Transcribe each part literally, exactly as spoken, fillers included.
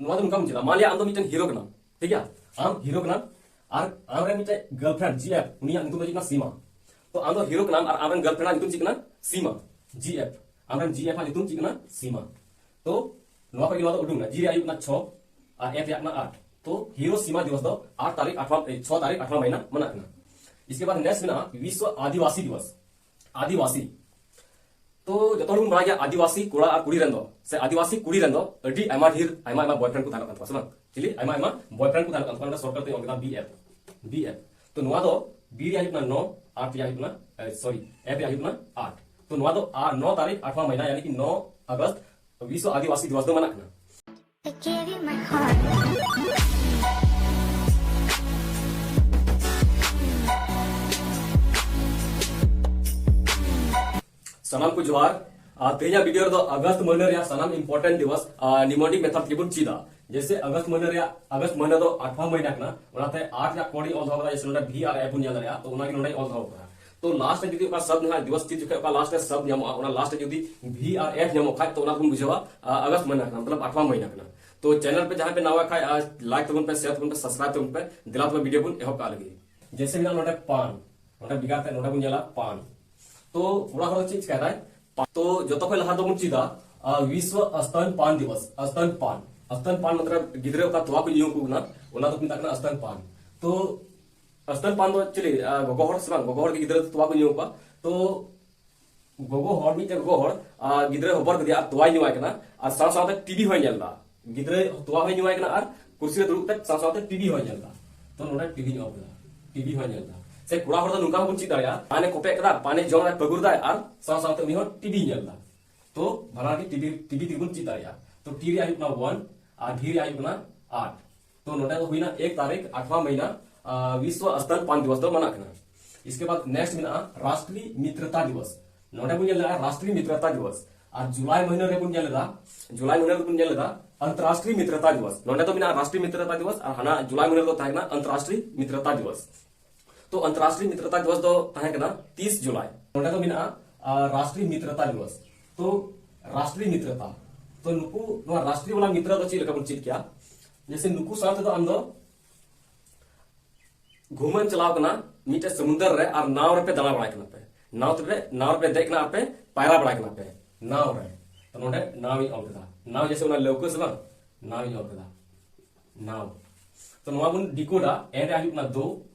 ᱱᱚᱣᱟ ᱫᱚ ᱱᱚᱝᱠᱟ ᱵᱚᱱ ᱪᱮᱫᱟ, ᱢᱟᱱ ᱞᱤᱭᱟ ᱟᱢ ᱫᱚ ᱢᱤᱫᱴᱮᱱ ᱦᱤᱨᱳ ᱠᱟᱱᱟᱢ, ᱴᱷᱤᱠ ᱜᱮᱭᱟ? ᱟᱢ ᱦᱤᱨᱳ ᱠᱟᱱᱟᱢ ᱟᱨ ᱟᱢᱨᱮᱱ ᱢᱤᱫᱴᱮᱱ ᱜᱟᱨᱞᱯᱷᱨᱮᱱᱰ ᱡᱤ ᱮᱯᱷ, ᱩᱱᱤᱭᱟᱜ ᱧᱩᱛᱩᱢ ᱫᱚ ᱪᱮᱫ ᱠᱟᱱᱟ? ᱥᱤᱢᱟ᱾ ᱛᱚ ᱟᱢ ᱫᱚ ᱦᱤᱨᱳ ᱠᱟᱱᱟᱢ ᱟᱨ ᱟᱢᱨᱮᱱ ᱜᱟᱨᱞᱯᱷᱨᱮᱱᱰ ᱟᱜ ᱧᱩᱛᱩᱢ ᱪᱮᱫ ᱠᱟᱱᱟ? ᱥᱤᱢᱟ, ᱡᱤ ᱮᱯᱷ᱾ ᱟᱢᱨᱮᱱ ᱡᱤ ᱮᱯᱷ ᱟᱜ ᱧᱩᱛᱩᱢ ᱪᱮᱫ ᱠᱟᱱᱟ? ᱥᱤᱢᱟ᱾ ᱛᱚ ᱱᱚᱣᱟ ᱠᱷᱚᱱ ᱜᱮ ᱱᱚᱣᱟ ᱫᱚ ᱩᱰᱩᱝ ᱮᱱᱟ, ᱡᱤ ᱨᱮᱭᱟᱜ ᱦᱩᱭᱩᱜ ᱠᱟᱱᱟ ᱪᱷᱚ ᱟᱨ ᱮᱯᱷ ᱨᱮᱭᱟᱜ ᱠᱟᱱᱟ ᱟᱴ᱾ ᱛᱚ ᱦᱤᱨᱳ ᱥᱤᱢᱟ ᱫᱤᱵᱚᱥ ᱫᱚ ᱟᱴ ᱛᱟᱹᱨᱤᱠᱷ ᱟᱴᱷᱣᱟ, ᱮ, ᱪᱷᱚ ᱛᱟᱹᱨᱤᱠᱷ ᱟᱴᱷᱣᱟ ᱢᱟᱹᱦᱱᱟᱹ ᱢᱟᱱᱟᱜ ᱠᱟᱱᱟ᱾ ᱤᱥᱠᱮ ᱵᱟᱫ ᱱᱮᱠᱥᱴ ᱢᱮᱱᱟᱜᱼᱟ ᱵᱤᱥᱣ ᱟᱹᱫᱤᱵᱟᱹᱥᱤ ᱫᱤᱵᱚᱥ᱾ ᱟᱹᱫᱤᱵᱟᱹᱥᱤ᱾ ᱛᱚ ᱡᱚᱛᱚ ᱦᱚᱲ ᱵᱚᱱ ᱵᱟᱲᱟᱭ ᱜᱮᱭᱟ, ᱟᱹᱫᱤᱵᱟᱹᱥᱤ ᱠᱚᱲᱟ ᱟᱨ ᱠᱩᱲᱤ ᱨᱮᱱ ᱫᱚ, ᱥᱮ ᱟᱹᱫᱤᱵᱟᱹᱥᱤ ᱠᱩᱲᱤ ᱨᱮᱱ ᱫᱚ ᱟᱹᱰᱤ ᱟᱭᱢᱟ ᱰᱷᱮᱨ, ᱟᱭᱢᱟ ᱟᱭᱢᱟ ᱵᱚᱭᱯᱷᱨᱮᱱᱰ ᱠᱚ ᱛᱟᱦᱮᱱ ᱠᱟᱱ ᱛᱟᱠᱚᱣᱟ, ᱥᱮ ᱵᱟᱝ? ᱪᱤᱞᱤ? ᱟᱭᱢᱟ ᱟᱭᱢᱟ ᱵᱚᱭᱯᱷᱨᱮᱱᱰ ᱠᱚ ᱛᱟᱦᱮᱱ ᱠᱟᱱ ᱛᱟᱠᱚᱣᱟ, ᱚᱸᱰᱮ ᱥᱚᱨᱠᱟᱨ ᱛᱮ ᱚᱞ ᱠᱮᱫᱟ ᱵᱤ ᱮᱯᱷ, ᱵᱤ ᱮᱯᱷ᱾ ᱛᱚ ᱱᱚᱣᱟ ᱫᱚ ᱵᱤ ᱨᱮᱭᱟᱜ ᱦᱩᱭᱩᱜ ᱠᱟᱱᱟ ᱱᱚ, ᱟᱨ ᱯᱮᱭᱟ ᱦᱩᱭᱩᱜ ᱠᱟᱱᱟ, ᱮ, ᱥᱚᱨᱤ, ᱮᱯᱷ ᱨᱮᱭᱟᱜ ᱦᱩᱭᱩᱜ ᱠᱟᱱᱟ ᱟᱴ᱾ ᱛᱚ ᱱᱚᱣᱟ ᱫᱚ ᱟᱨ ᱱᱚ ᱛᱟᱹᱨᱤᱠᱷ ᱟᱴᱷᱣᱟ ᱢᱟᱹᱦᱱᱟᱹ, ᱭᱟᱱᱤ ᱠᱤ ᱱᱚ ᱟᱜᱚᱥᱴ, ᱵᱤᱥᱣ ᱟᱹᱫᱤᱵᱟᱹᱥᱤ ᱫᱤᱵᱚᱥ ᱫᱚ ᱢᱟᱱᱟᱜ ᱠᱟᱱᱟ᱾ I gave you my heart. ᱥᱟᱱᱟᱢ ᱠᱚ ᱡᱚᱦᱟᱨ᱾ ᱟᱨ ᱛᱮᱦᱮᱧᱟᱜ ᱵᱷᱤᱰᱤᱭᱳ ᱨᱮᱫᱚ ᱟᱜᱚᱥᱴ ᱢᱟᱹᱦᱱᱟᱹ ᱨᱮᱭᱟᱜ ᱥᱟᱱᱟᱢ ᱤᱢᱯᱚᱨᱴᱮᱱᱴ ᱫᱤᱵᱚᱥ ᱟᱨ ᱱᱤᱭᱩᱢᱚᱱᱤᱠ ᱢᱮᱛᱷᱚᱰ ᱛᱮᱜᱮ ᱵᱚᱱ ᱪᱮᱫᱟ᱾ ᱡᱮᱭᱥᱮ ᱟᱜᱚᱥᱴ ᱢᱟᱹᱦᱱᱟᱹ ᱨᱮᱭᱟᱜ, ᱟᱜᱚᱥᱴ ᱢᱟᱹᱦᱱᱟᱹ ᱫᱚ ᱟᱴᱷᱣᱟ ᱢᱟᱹᱦᱱᱟᱹ ᱠᱟᱱᱟ, ᱚᱱᱟᱛᱮ ᱟᱴ ᱨᱮᱭᱟᱜ ᱠᱳᱰ ᱤᱧ ᱚᱞ ᱫᱚᱦᱚ ᱠᱟᱫᱟ, ᱡᱮᱭᱥᱮ ᱱᱚᱰᱮ ᱵᱷᱤ ᱟᱨ ᱮᱯᱷ ᱵᱚᱱ ᱧᱮᱞ ᱫᱟᱲᱮᱭᱟᱜᱼᱟ, ᱛᱚ ᱚᱱᱟᱜᱮ ᱱᱚᱰᱮᱧ ᱚᱞ ᱫᱚᱦᱚ ᱠᱟᱫᱟ᱾ ᱛᱚ ᱞᱟᱥᱴ ᱨᱮ ᱡᱩᱫᱤ ᱚᱠᱟ ᱥᱚᱵᱫ ᱱᱟᱦᱟᱜ ᱫᱤᱵᱚᱥ ᱪᱮᱫ ᱡᱚᱠᱷᱚᱱ ᱚᱠᱟ ᱞᱟᱥᱴ ᱨᱮ ᱥᱚᱵᱫ ᱧᱟᱢᱚᱜᱼᱟ, ᱚᱱᱟ ᱞᱟᱥᱴ ᱨᱮ ᱡᱩᱫᱤ ᱵᱷᱤ ᱟᱨ ᱮᱯᱷ ᱧᱟᱢᱚᱜ ᱠᱷᱟᱡ, ᱛᱚ ᱚᱱᱟ ᱵᱚᱱ ᱵᱩᱡᱷᱟᱹᱣᱟ ᱟ, ᱟᱜᱚᱥᱴ ᱢᱟᱹᱦᱱᱟᱹ ᱠᱟᱱᱟ, ᱢᱚᱛᱞᱚᱵ ᱟᱴᱷᱣᱟ ᱢᱟᱹᱦᱱᱟᱹ ᱠᱟᱱᱟ᱾ ᱛᱚ ᱪᱮᱱᱮᱞ ᱯᱮ ᱡᱟᱦᱟᱸᱭ ᱯᱮ ᱱᱟᱣᱟ ᱠᱷᱟᱡ, ᱟ, ᱞᱟᱭᱤᱠ ᱛᱟᱵᱚᱱ ᱯᱮ, ᱥᱮᱭᱟᱨ ᱛᱟᱵᱚᱱ ᱯᱮ, ᱥᱟᱵᱥᱠᱨᱟᱭᱤᱵ ᱛᱟᱵᱚᱱ ᱯᱮ, ᱫᱮᱞᱟ ᱛᱚᱵᱮ ᱵᱷᱤᱰᱤᱭᱳ ᱵᱚᱱ ᱮᱦᱚᱵ ᱠᱟᱜ ᱞᱟᱹᱜᱤᱫ᱾ ᱡᱮᱭᱥᱮ ᱢᱮᱱᱟᱜᱼᱟ ᱱᱚᱰᱮ ᱯᱟᱱ, ᱱᱚᱰᱮ ᱵᱷᱮᱜᱟᱨ ᱛᱮ ᱱᱚᱰᱮ ᱵᱚᱱ ᱧᱮᱞᱟ ᱯᱟᱱ᱾ ᱛᱚ ᱠᱚᱲᱟ ᱦᱚᱲ ᱫᱚ ᱪᱮᱫ ᱪᱤᱠᱟᱭ ᱫᱟᱭ? ᱯᱟ-, ᱛᱚ ᱡᱚᱛᱚ ᱠᱷᱚᱱ ᱞᱟᱦᱟ ᱫᱚᱵᱚᱱ ᱪᱮᱫᱟ, ᱟ, ᱵᱤᱥᱣ ᱥᱛᱚᱱ ᱯᱟᱱ ᱫᱤᱵᱚᱥ, ᱥᱛᱚᱱ ᱯᱟᱱ᱾ ᱥᱛᱚᱱ ᱯᱟᱱ ᱢᱚᱛᱞᱚᱵ ᱜᱤᱫᱽᱨᱟᱹ ᱚᱠᱟ ᱛᱚᱣᱟ ᱠᱚ ᱧᱩ ᱟᱠᱚ ᱠᱟᱱᱟ, ᱚᱱᱟ ᱫᱚᱠᱚ ᱢᱮᱛᱟᱜ ᱠᱟᱱᱟ ᱥᱛᱚᱱ ᱯᱟᱱ᱾ ᱛᱚ ᱥᱛᱚᱱ ᱯᱟᱱ ᱫᱚ ᱪᱤᱞᱤ? ᱟ, ᱜᱚᱜᱚ ᱦᱚᱲ ᱥᱮ ᱵᱟᱝ? ᱜᱚᱜᱚ ᱦᱚᱲ ᱜᱮ ᱜᱤᱫᱽᱨᱟᱹ ᱫᱚ ᱛᱚᱣᱟ ᱠᱚ ᱧᱩ ᱟᱠᱚᱣᱟ᱾ ᱛᱚ ᱜᱚᱜᱚ ᱦᱚᱲ, ᱢᱤᱫᱴᱮᱱ ᱜᱚᱜᱚ ᱦᱚᱲ, ᱟ, ᱜᱤᱫᱽᱨᱟᱹ ᱦᱚᱵᱚᱨ ᱠᱮᱫᱮᱭᱟ ᱟᱨ ᱛᱚᱣᱟᱭ ᱧᱩᱣᱟᱭ ᱠᱟᱱᱟ, ᱟᱨ ᱥᱟᱶ ᱥᱟᱶᱛᱮ ᱴᱤᱵᱷᱤ ᱦᱚᱸᱭ ᱧᱮᱞ ᱮᱫᱟ᱾ ᱜᱤᱫᱽᱨᱟᱹ ᱛᱚᱣᱟ ᱦᱚᱸᱭ ᱧᱩᱣᱟᱭ ᱠᱟᱱᱟ ᱟᱨ ᱠᱩᱨᱥᱤ ᱨᱮ ᱫᱩᱲᱩᱵ ᱠᱟᱛᱮ ᱥᱟᱶ ᱥᱟᱶᱛᱮ ᱴᱤᱵᱷᱤ ᱦᱚᱸᱭ ᱧᱮᱞ ᱮᱫᱟ᱾ ᱛᱚ ᱱᱚᱰᱮ ᱴᱤᱵᱷᱤᱧ ᱚᱯᱷ ᱠᱮᱫᱟ, ᱴᱤᱵᱷᱤ ᱦᱚᱸᱭ ᱧᱮᱞ ᱮᱫᱟ᱾ ᱥᱮ ᱠᱚᱲᱟ ᱦᱚᱲ ᱫᱚ ᱱᱚᱝᱠᱟ ᱦᱚᱸᱵᱚᱱ ᱪᱮᱫ ᱫᱟᱲᱮᱭᱟᱜᱼᱟ, ᱯᱟᱱᱮ ᱠᱚᱯᱮᱜ ᱠᱟᱫᱟ, ᱯᱟᱱᱮ ᱡᱚᱢ ᱨᱮ ᱯᱟᱹᱜᱩᱨ ᱫᱟᱭ ᱟᱨ ᱥᱟᱶ ᱥᱟᱶᱛᱮ ᱩᱱᱤ ᱦᱚᱸ ᱴᱤᱵᱷᱤ ᱧᱮᱞ ᱮᱫᱟ᱾ ᱛᱚ ᱵᱟᱱᱟᱨ ᱜᱮ ᱴᱤᱵᱷᱤ, ᱴᱤᱵᱷᱤ ᱛᱮᱜᱮ ᱵᱚᱱ ᱪᱮᱫ ᱫᱟᱲᱮᱭᱟᱜᱼᱟ᱾ ᱛᱚ ᱴᱤ ᱨᱮᱭᱟᱜ ᱦᱩᱭᱩᱜ ᱠᱟᱱᱟ ᱚᱣᱟᱱ ᱟᱨ ᱵᱷᱤ ᱨᱮᱭᱟᱜ ᱦᱩᱭᱩᱜ ᱠᱟᱱᱟ ᱟᱴ᱾ ᱛᱚ ᱱᱚᱰᱮ ᱫᱚ ᱦᱩᱭᱱᱟ ᱮᱠ ᱛᱟᱹᱨᱤᱠᱷ ᱟᱴᱷᱣᱟ ᱢᱟᱹᱦᱱᱟᱹ, ᱟ, ᱵᱤᱥᱣ ᱥᱛᱚᱱ ᱯᱟᱱ ᱫᱤᱵᱚᱥ ᱫᱚ ᱢᱟᱱᱟᱜ ᱠᱟᱱᱟ᱾ ᱤᱥᱠᱮ ᱵᱟᱫ ᱱᱮᱠᱥᱴ ᱢᱮᱱᱟᱜᱼᱟ ᱨᱟᱥᱴᱨᱤᱭ ᱢᱤᱛᱨᱚᱛᱟ ᱫᱤᱵᱚᱥ᱾ ᱱᱚᱰᱮ ᱵᱚᱱ ᱧᱮᱞ ᱞᱮᱫᱟ ᱨᱟᱥᱴᱨᱤᱭ ᱢᱤᱛᱨᱚᱛᱟ ᱫᱤᱵᱚᱥ, ᱟᱨ ᱡᱩᱞᱟᱭ ᱢᱟᱹᱦᱱᱟᱹ ᱨᱮᱵᱚᱱ ᱧᱮᱞ ᱞᱮᱫᱟ, ᱡᱩᱞᱟᱭ ᱢᱟᱹᱦᱱᱟᱹ ᱨᱮᱵᱚᱱ ᱧᱮᱞ ᱞᱮᱫᱟ ᱟᱱᱛᱚᱨᱨᱟᱥᱴᱨᱤᱭ ᱢᱤᱛᱨᱚᱛᱟ ᱫᱤᱵᱚᱥ᱾ ᱱᱚᱰᱮ ᱫᱚ ᱢᱮᱱᱟᱜᱼᱟ ᱨᱟᱥᱴᱨᱤᱭ ᱢᱤᱛᱨᱚᱛᱟ ᱫᱤᱵᱚᱥ ᱟᱨ ᱦᱟᱱᱟ ᱡᱩᱞᱟᱭ ᱢᱟᱹᱦᱱᱟᱹ ᱨᱮᱫᱚ ᱛᱟᱦᱮᱸ ᱠᱟᱱᱟ ᱟᱱᱛᱚᱨᱨᱟᱥᱴᱨᱤᱭ ᱢᱤᱛᱨᱚᱛᱟ ᱫᱤᱵᱚᱥ᱾ ᱛᱚ ᱟᱱᱛᱚᱨᱨᱟᱥᱴᱨᱤᱭ ᱢᱤᱛᱨᱚᱛᱟ ᱫᱤᱵᱚᱥ ᱫᱚ ᱛᱟᱦᱮᱸ ᱠᱟᱱᱟ ᱛᱤᱥ ᱡᱩᱞᱟᱭ᱾ ᱱᱚᱰᱮ ᱫᱚ ᱢᱮᱱᱟᱜᱼᱟ, ᱟ, ᱨᱟᱥᱴᱨᱤᱭ ᱢᱤᱛᱨᱚᱛᱟ ᱫᱤᱵᱚᱥ᱾ ᱛᱚ ᱨᱟᱥᱴᱨᱤᱭ ᱢᱤᱛᱨᱚᱛᱟ, ᱛᱚ ᱱᱩᱠᱩ ᱱᱚᱣᱟ ᱨᱟᱥᱴᱨᱤᱭᱚ ᱵᱟᱞᱟ ᱢᱤᱛᱨᱟ ᱫᱚ ᱪᱮᱫ ᱞᱮᱠᱟ ᱵᱚᱱ ᱪᱮᱫ ᱠᱮᱭᱟ? ᱡᱮᱭᱥᱮ ᱱᱩᱠᱩ ᱥᱟᱶ ᱛᱮᱫᱚ ᱟᱢ ᱫᱚ ᱜᱷᱩᱢᱟᱹᱢ ᱪᱟᱞᱟᱣ ᱠᱟᱱᱟ ᱢᱤᱫᱴᱮᱡ ᱥᱚᱢᱩᱫᱚᱨ ᱨᱮ ᱟᱨ ᱱᱟᱣ ᱨᱮᱯᱮ ᱫᱟᱬᱟ ᱵᱟᱲᱟᱭ ᱠᱟᱱᱟ ᱯᱮ᱾ ᱱᱟᱣ ᱛᱮᱯᱮ ᱱᱟᱣ ᱨᱮᱯᱮ ᱫᱮᱡ ᱠᱟᱱᱟ ᱟᱨ ᱯᱮ ᱯᱟᱭᱨᱟ ᱵᱟᱲᱟᱭ ᱠᱟᱱᱟ ᱯᱮ ᱱᱟᱣ ᱨᱮ᱾ ᱛᱚ ᱱᱚᱰᱮ ᱱᱟᱣ ᱤᱧ ᱚᱞ ᱠᱮᱫᱟ᱾ ᱱᱟᱣ ᱡᱮᱭᱥᱮ ᱚᱱᱟ ᱞᱟᱹᱣᱠᱟᱹ ᱥᱮ ᱵᱟᱝ? ᱱᱟᱣ ᱤᱧ ᱚᱞ ᱠᱮᱫᱟ᱾ ᱱᱟᱣ᱾ ᱛᱚ ᱱᱚᱣᱟ ᱵᱚᱱ ᱰᱤᱠᱳᱰᱟ, ᱮᱱ ᱨᱮ ᱦᱩᱭᱩᱜ ᱠᱟᱱᱟ ᱫᱳ,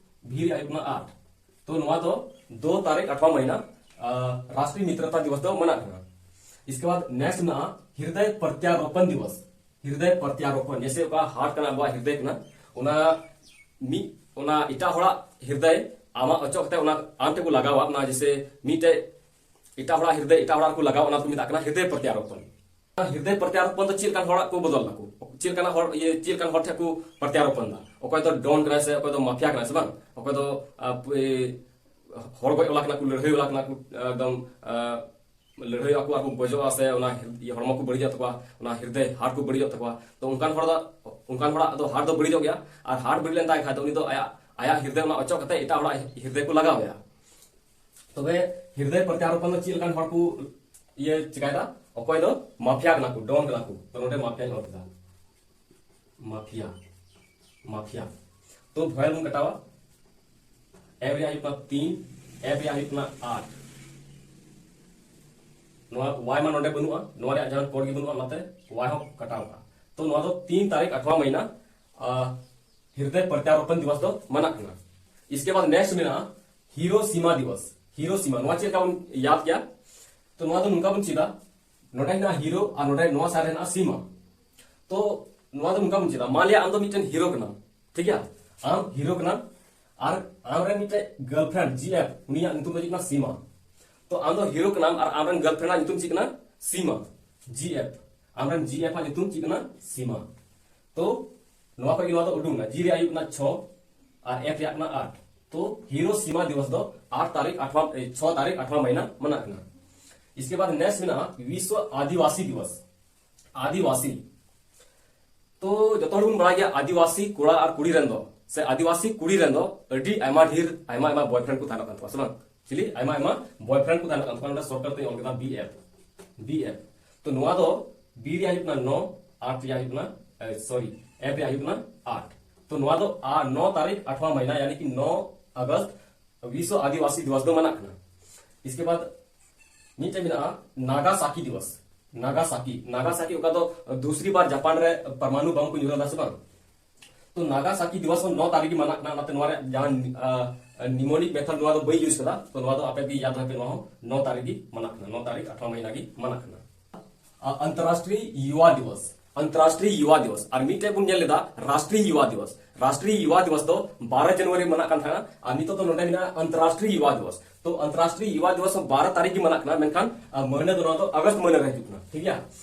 ᱵᱷᱤ ᱨᱮ ᱦᱩᱭᱩᱜ ᱠᱟᱱᱟ ᱟᱴ᱾ ᱛᱚ ᱱᱚᱣᱟ ᱫᱚ ᱫᱳ ᱛᱟᱨᱤᱠᱷ ᱟᱴᱷᱣᱟ ᱢᱟᱹᱦᱤᱱᱟ ᱨᱟᱥᱴᱨᱤᱭᱚ ᱢᱤᱛᱨᱚᱛᱟ ᱫᱤᱵᱚᱥ ᱫᱚ ᱢᱟᱱᱟᱜ ᱠᱟᱱᱟ᱾ ᱤᱥᱠᱮ ᱵᱟᱫ ᱱᱮᱠᱥᱴ ᱢᱮᱱᱟᱜᱼᱟ ᱦᱤᱨᱫᱟᱭ ᱯᱨᱚᱛᱭᱟᱨᱳᱯᱚᱱ ᱫᱤᱵᱚᱥ᱾ ᱦᱤᱨᱫᱟᱭ ᱯᱨᱚᱛᱭᱟᱨᱳᱯᱚᱱ ᱡᱮᱭᱥᱮ ᱚᱠᱟ ᱦᱟᱨᱴ ᱠᱟᱱᱟ, ᱟᱵᱚᱣᱟᱜ ᱦᱤᱨᱫᱟᱭ ᱠᱟᱱᱟ, ᱚᱱᱟ ᱢᱤᱫ ᱚᱱᱟ ᱮᱴᱟᱜ ᱦᱚᱲᱟᱜ ᱦᱤᱨᱫᱟᱭ ᱟᱢᱟᱜ ᱚᱪᱚᱜ ᱠᱟᱛᱮ ᱚᱱᱟ ᱟᱢ ᱴᱷᱮᱱ ᱠᱚ ᱞᱟᱜᱟᱣᱟ᱾ ᱚᱱᱟ ᱡᱮᱭᱥᱮ ᱢᱤᱫᱴᱮᱡ ᱮᱴᱟᱜ ᱦᱚᱲᱟᱜ ᱦᱤᱨᱫᱟᱹᱭ ᱮᱴᱟᱜ ᱦᱚᱲᱟᱜ ᱨᱮᱠᱚ ᱞᱟᱜᱟᱣ, ᱚᱱᱟ ᱠᱚ ᱢᱮᱛᱟᱜ ᱠᱟᱱᱟ ᱦᱤᱨᱫᱟᱹᱭ ᱯᱨᱚᱛᱭᱟᱨᱳᱯᱚᱱ᱾ ᱦᱤᱨᱫᱟᱹᱭ ᱯᱨᱚᱛᱭᱟᱨᱳᱯᱚᱱ ᱫᱚ ᱪᱮᱫ ᱞᱮᱠᱟᱱ ᱦᱚᱲᱟᱜ ᱠᱚ ᱵᱚᱫᱚᱞ ᱫᱟᱠᱚ? ᱪᱮᱫ ᱞᱮᱠᱟᱱᱟᱜ ᱦᱚᱲ, ᱤᱭᱟᱹ, ᱪᱮᱫ ᱞᱮᱠᱟᱱ ᱦᱚᱲ ᱴᱷᱮᱱ ᱠᱚ ᱯᱨᱚᱛᱭᱟᱨᱳᱯᱚᱱ ᱫᱟ? ᱚᱠᱚᱭ ᱫᱚ ᱰᱚᱱ ᱠᱟᱱᱟᱭ ᱥᱮ ᱚᱠᱚᱭ ᱫᱚ ᱢᱟᱯᱷᱤᱭᱟ ᱠᱟᱱᱟᱭ ᱥᱮ ᱵᱟᱝ? ᱚᱠᱚᱭ ᱫᱚ ᱟ, ᱯᱩ- ᱮ, ᱦᱚᱲ ᱜᱚᱡ ᱣᱟᱞᱟ ᱠᱟᱱᱟ ᱠᱚ, ᱞᱟᱹᱲᱦᱟᱹᱭ ᱣᱟᱞᱟ ᱠᱟᱱᱟ ᱠᱚ, ᱮᱠᱫᱚᱢ ᱟ, ᱞᱟᱹᱲᱦᱟᱹᱭᱚᱜᱼᱟ ᱠᱚ ᱟᱨ ᱠᱚ ᱜᱚᱡᱚᱜᱼᱟ ᱥᱮ ᱚᱱᱟ ᱦᱤᱨ- ᱤᱭᱟᱹ, ᱦᱚᱲᱢᱚ ᱠᱚ ᱵᱟᱹᱲᱤᱡᱚᱜ ᱛᱟᱠᱚᱣᱟ, ᱚᱱᱟ ᱦᱤᱨᱫᱟᱹᱭ ᱦᱟᱨᱴ ᱠᱚ ᱵᱟᱹᱲᱤᱡᱚᱜ ᱛᱟᱠᱚᱣᱟ᱾ ᱛᱚ ᱚᱱᱠᱟᱱ ᱦᱚᱲ ᱫᱚ ᱚᱱᱠᱟᱱ ᱦᱚᱲᱟᱜ ᱫᱚ ᱦᱟᱨᱴ ᱫᱚ ᱵᱟᱹᱲᱤᱡᱚᱜ ᱜᱮᱭᱟ᱾ ᱟᱨ ᱦᱟᱨᱴ ᱵᱟᱹᱲᱤᱡ ᱞᱮᱱ ᱛᱟᱭ ᱠᱷᱟᱡ ᱫᱚ ᱩᱱᱤ ᱫᱚ ᱟᱭᱟᱜ ᱟᱭᱟᱜ ᱦᱤᱨᱫᱟᱹᱭ ᱚᱱᱟ ᱚᱪᱚᱜ ᱠᱟᱛᱮ ᱮᱴᱟᱜ ᱦᱚᱲᱟᱜ ᱦᱤᱨᱫᱟᱹᱭ ᱠᱚ ᱞᱟᱜᱟᱣ ᱮᱭᱟ᱾ ᱛᱚᱵᱮ ᱦᱤᱨᱫᱟᱹᱭ ᱯᱨᱚᱛᱭᱟᱨᱳᱯᱚᱱ ᱫᱚ ᱪᱮᱫ ᱞᱮᱠᱟᱱ ᱦᱚᱲ ᱠᱚ ᱤᱭᱟᱹ ᱪᱤᱠᱟᱭᱮᱫᱟ? ᱚᱠᱚᱭ ᱫᱚ ᱢᱟᱯᱷᱤᱭᱟ ᱠᱟᱱᱟ ᱠᱚ, ᱰᱚᱱ ᱠᱟᱱᱟ ᱠᱚ᱾ ᱛᱚ ᱱᱚᱰᱮ ᱢᱟᱯᱷᱤᱭᱟᱧ ᱚᱞ ᱠᱮᱫᱟ, ᱢᱟᱯᱷᱤᱭᱟ, ᱢᱟᱯᱷᱤᱭᱟ᱾ ᱛᱚ ᱵᱷᱚᱭᱮᱞ ᱵᱚᱱ ᱠᱟᱴᱟᱣᱟ, ᱮᱢ ᱨᱮᱭᱟᱜ ᱦᱩᱭᱩᱜ ᱠᱟᱱᱟ ᱛᱤᱱ, ᱮᱯ ᱨᱮᱭᱟᱜ ᱦᱩᱭᱩᱜ ᱠᱟᱱᱟ ᱟᱴ᱾ ᱱᱚᱣᱟ ᱣᱟᱭ ᱢᱟ ᱱᱚᱰᱮ ᱵᱟᱹᱱᱩᱜᱼᱟ, ᱱᱚᱣᱟ ᱨᱮᱭᱟᱜ ᱡᱟᱦᱟᱸ ᱠᱳᱰ ᱜᱮ ᱵᱟᱹᱱᱩᱜᱼᱟ, ᱚᱱᱟᱛᱮ ᱣᱟᱭ ᱦᱚᱸ ᱠᱟᱴᱟᱣ ᱠᱟᱜᱼᱟ᱾ ᱛᱚ ᱱᱚᱣᱟ ᱫᱚ ᱛᱤᱱ ᱛᱟᱹᱨᱤᱠᱷ ᱟᱴᱷᱣᱟ ᱢᱟᱹᱦᱤᱱᱟ, ᱟ, ᱦᱤᱨᱫᱟᱹᱭ ᱯᱨᱚᱛᱭᱟᱨᱳᱯᱚᱱ ᱫᱤᱵᱚᱥ ᱫᱚ ᱢᱟᱱᱟᱜ ᱠᱟᱱᱟ᱾ ᱤᱥᱠᱮ ᱵᱟᱫ ᱱᱮᱠᱥᱴ ᱢᱮᱱᱟᱜᱼᱟ ᱦᱤᱨᱳᱥᱤᱢᱟ ᱫᱤᱵᱚᱥ᱾ ᱦᱤᱨᱳᱥᱤᱢᱟ, ᱱᱚᱣᱟ ᱪᱮᱫ ᱞᱮᱠᱟ ᱵᱚᱱ ᱭᱟᱫ ᱜᱮᱭᱟ? ᱛᱚ ᱱᱚᱣᱟ ᱫᱚ ᱱᱚᱝᱠᱟ ᱵᱚᱱ ᱪᱮᱫᱟ, ᱱᱚᱰᱮ ᱦᱮᱱᱟᱜᱼᱟ ᱦᱤᱨᱳ ᱟᱨ ᱱᱚᱰᱮ ᱱᱚᱣᱟ ᱥᱟᱭᱤᱰ ᱨᱮ ᱦᱮᱱᱟᱜᱼᱟ ᱥᱤᱢᱟ᱾ ᱛᱚ ᱱᱚᱣᱟ ᱫᱚ ᱱᱚᱝᱠᱟ ᱵᱚᱱ ᱪᱮᱫᱟ, ᱢᱟ ᱞᱟᱹᱭᱟ ᱟᱢ ᱫᱚ ᱢᱤᱫᱴᱮᱱ ᱦᱤᱨᱳ ᱠᱟᱱᱟᱢ, ᱴᱷᱤᱠ ᱜᱮᱭᱟ? ᱟᱢ ᱦᱤᱨᱳ ᱠᱟᱱᱟᱢ ᱟᱨ ᱟᱢᱨᱮᱱ ᱢᱤᱫᱴᱮᱡ ᱜᱟᱨᱞᱯᱷᱨᱮᱱᱰ ᱡᱤ ᱮᱯᱷ, ᱩᱱᱤᱭᱟᱜ ᱧᱩᱛᱩᱢ ᱫᱚ ᱪᱮᱫ ᱠᱟᱱᱟ? ᱥᱤᱢᱟ᱾ ᱛᱚ ᱟᱢ ᱫᱚ ᱦᱤᱨᱳ ᱠᱟᱱᱟᱢ ᱟᱨ ᱟᱢᱨᱮᱱ ᱜᱟᱨᱞᱯᱷᱨᱮᱱᱰ ᱟᱜ ᱧᱩᱛᱩᱢ ᱪᱮᱫ ᱠᱟᱱᱟ? ᱥᱤᱢᱟ᱾ ᱡᱤ ᱮᱯᱷ, ᱟᱢᱨᱮᱱ ᱡᱤ ᱮᱯᱷ ᱟᱜ ᱧᱩᱛᱩᱢ ᱪᱮᱫ ᱠᱟᱱᱟ? ᱥᱤᱢᱟ᱾ ᱛᱚ ᱱᱚᱣᱟ ᱠᱷᱚᱱ ᱜᱮ ᱱᱚᱣᱟ ᱫᱚ ᱩᱰᱩᱝ ᱮᱱᱟ, ᱡᱤ ᱨᱮᱭᱟᱜ ᱦᱩᱭᱩᱜ ᱠᱟᱱᱟ ᱪᱷᱚ ᱟᱨ ᱮᱯᱷ ᱨᱮᱭᱟᱜ ᱠᱟᱱᱟ ᱟᱴ᱾ ᱛᱚ ᱦᱤᱨᱳᱥᱤᱢᱟ ᱫᱤᱵᱚᱥ ᱫᱚ ᱟᱴ ᱛᱟᱹᱨᱤᱠᱷ ᱟᱴᱷᱣᱟ, ᱮ, ᱪᱷᱚ ᱛᱟᱹᱨᱤᱠᱷ ᱟᱴᱷᱣᱟ ᱢᱟᱹᱦᱤᱱᱟ ᱢᱟᱱᱟᱜ ᱠᱟᱱᱟ᱾ ᱤᱥᱠᱮ ᱵᱟᱫ ᱱᱮᱠᱥᱴ ᱢᱮᱱᱟᱜᱼᱟ ᱵᱤᱥᱣᱚ ᱟᱹᱫᱤᱵᱟᱹᱥᱤ ᱫᱤᱵᱚᱥ᱾ ᱟᱹᱫᱤᱵᱟᱹᱥᱤ, ᱛᱚ ᱡᱚᱛᱚ ᱦᱚᱲ ᱵᱚᱱ ᱵᱟᱲᱟᱭ ᱜᱮᱭᱟ ᱟᱹᱫᱤᱵᱟᱹᱥᱤ ᱠᱚᱲᱟ ᱟᱨ ᱠᱩᱲᱤ ᱨᱮᱱ ᱫᱚ, ᱥᱮ ᱟᱹᱫᱤᱵᱟᱹᱥᱤ ᱠᱩᱲᱤ ᱨᱮᱱ ᱫᱚ ᱟᱹᱰᱤ ᱟᱭᱢᱟ ᱰᱷᱮᱨ, ᱟᱭᱢᱟ ᱟᱭᱢᱟ ᱵᱚᱭᱯᱷᱨᱮᱱᱰ ᱠᱚ ᱛᱟᱦᱮᱱᱚᱜ ᱠᱟᱱ ᱛᱟᱠᱚᱣᱟ, ᱥᱮ ᱵᱟᱝ? ᱪᱤᱞᱤ? ᱟᱭᱢᱟ ᱟᱭᱢᱟ ᱵᱚᱭᱯᱷᱨᱮᱱᱰ ᱠᱚ ᱛᱟᱦᱮᱱᱚᱜ ᱠᱟᱱ ᱛᱟᱠᱚᱣᱟ᱾ ᱱᱚᱰᱮ ᱥᱚᱨᱴᱠᱟᱴ ᱛᱮᱧ ᱚᱞ ᱠᱮᱫᱟ ᱵᱤ ᱮᱯᱷ, ᱵᱤ ᱮᱯᱷ᱾ ᱛᱚ ᱱᱚᱣᱟ ᱫᱚ B ᱨᱮᱭᱟᱜ ᱦᱩᱭᱩᱜ ᱠᱟᱱᱟ ᱱᱚ, ᱟᱴ ᱨᱮᱭᱟᱜ ᱦᱩᱭᱩᱜ ᱠᱟᱱᱟ, ᱥᱚᱨᱤ, F ᱨᱮᱭᱟᱜ ᱦᱩᱭᱩᱜ ᱠᱟᱱᱟ ᱟᱴ᱾ ᱛᱚ ᱱᱚᱣᱟ ᱫᱚ ᱟᱨ ᱱᱚ ᱛᱟᱹᱨᱤᱠᱷ ᱟᱴᱷᱣᱟ ᱢᱟᱹᱦᱤᱱᱟ, ᱭᱟᱱᱤ ᱠᱤ ᱱᱚ ᱟᱜᱚᱥᱴ ᱵᱤᱥᱣᱚ ᱟᱹᱫᱤᱵᱟᱹᱥᱤ ᱫᱤᱵᱚᱥ ᱫᱚ ᱢᱟᱱᱟᱜ ᱠᱟᱱᱟ᱾ ᱤᱥᱠᱮ ᱵᱟᱫ ᱢᱤᱫᱴᱮᱱ ᱢᱮᱱᱟᱜᱼᱟ ᱱᱟᱜᱟᱥᱟᱠᱤ ᱫᱤᱵᱚᱥ᱾ ᱱᱟᱜᱟᱥᱟᱠᱤ, ᱱᱟᱜᱟᱥᱟᱠᱤ ᱚᱠᱟ ᱫᱚ ᱫᱩᱥᱨᱤ ᱵᱟᱨ ᱡᱟᱯᱟᱱ ᱨᱮ ᱯᱟᱨᱢᱟᱱᱩ ᱵᱚᱢ ᱠᱚ ᱧᱩᱨᱟᱹᱣ ᱞᱮᱫᱟ ᱥᱮ ᱵᱟᱝ? ᱛᱚ ᱱᱟᱜᱟᱥᱟᱠᱤ ᱫᱤᱵᱚᱥ ᱦᱚᱸ ᱱᱚ ᱛᱟᱹᱨᱤᱠᱷ ᱜᱮ ᱢᱟᱱᱟᱜ ᱠᱟᱱᱟ, ᱚᱱᱟᱛᱮ ᱱᱚᱣᱟ ᱨᱮᱭᱟᱜ ᱡᱟᱦᱟᱸ ᱱᱤᱢᱳᱱᱤᱠ ᱢᱮᱛᱷᱚᱰ ᱱᱚᱣᱟ ᱫᱚ ᱵᱟᱹᱧ ᱤᱭᱩᱡᱽ ᱠᱟᱫᱟ, ᱛᱚ ᱱᱚᱣᱟ ᱫᱚ ᱟᱯᱮ ᱜᱮ ᱭᱟᱫ ᱫᱚᱦᱚᱭ ᱯᱮ, ᱱᱚᱣᱟ ᱦᱚᱸ ᱱᱚ ᱛᱟᱹᱨᱤᱠᱷ ᱜᱮ ᱢᱟᱱᱟᱜ ᱠᱟᱱᱟ, ᱱᱚ ᱛᱟᱹᱨᱤᱠᱷ ᱟᱴᱷᱣᱟ ᱢᱟᱹᱦᱤᱱᱟ ᱜᱮ ᱢᱟᱱᱟᱜ ᱠᱟᱱᱟ᱾ ᱟᱱᱛᱟᱨᱟᱥᱴᱨᱤᱭ ᱭᱩᱣᱟ ᱫᱤᱵᱚᱥ, ᱟᱱᱛᱟᱨᱟᱥᱴᱨᱤᱭ ᱭᱩᱣᱟ ᱫᱤᱵᱚᱥ᱾ ᱟᱨ ᱢᱤᱫᱴᱮᱡ ᱵᱚᱱ ᱧᱮᱞ ᱞᱮᱫᱟ ᱨᱟᱥᱴᱨᱤᱭ ᱭᱩᱣᱟ ᱫᱤᱵᱚᱥ᱾ ᱨᱟᱥᱴᱨᱤᱭ ᱭᱩᱣᱟ ᱫᱤᱵᱚᱥ ᱫᱚ ᱵᱟᱨᱚ ᱡᱟᱱᱩᱣᱟᱨᱤ ᱢᱟᱱᱟᱜ ᱠᱟᱱ ᱛᱟᱦᱮᱱᱟ, ᱟᱨ ᱱᱤᱛᱚᱜ ᱫᱚ ᱱᱚᱰᱮ ᱢᱮᱱᱟᱜᱼᱟ ᱟᱱᱛᱟᱨᱟᱥᱴᱨᱤᱭ ᱭᱩᱣᱟ ᱫᱤᱵᱚᱥ᱾ ᱛᱚ ᱟᱱᱛᱟᱨᱟᱥᱴᱨᱤᱭ ᱭᱩᱣᱟ ᱫᱤᱵᱚᱥ ᱦᱚᱸ ᱵᱟᱨᱚ ᱛᱟᱹᱨᱤᱠᱷ ᱜᱮ ᱢᱟᱱᱟᱜ ᱠᱟᱱᱟ, ᱢᱮᱱᱠᱷᱟᱱ ᱢᱟᱹᱦᱱᱟᱹ ᱫᱚ ᱱᱚᱣᱟ ᱫᱚ ᱟᱜᱚᱥᱴ ᱢᱟᱹᱦᱱᱟᱹ ᱨᱮ ᱦᱤᱡᱩᱜ ᱠᱟᱱᱟ, ᱴᱷᱤᱠ ᱜᱮᱭᱟ?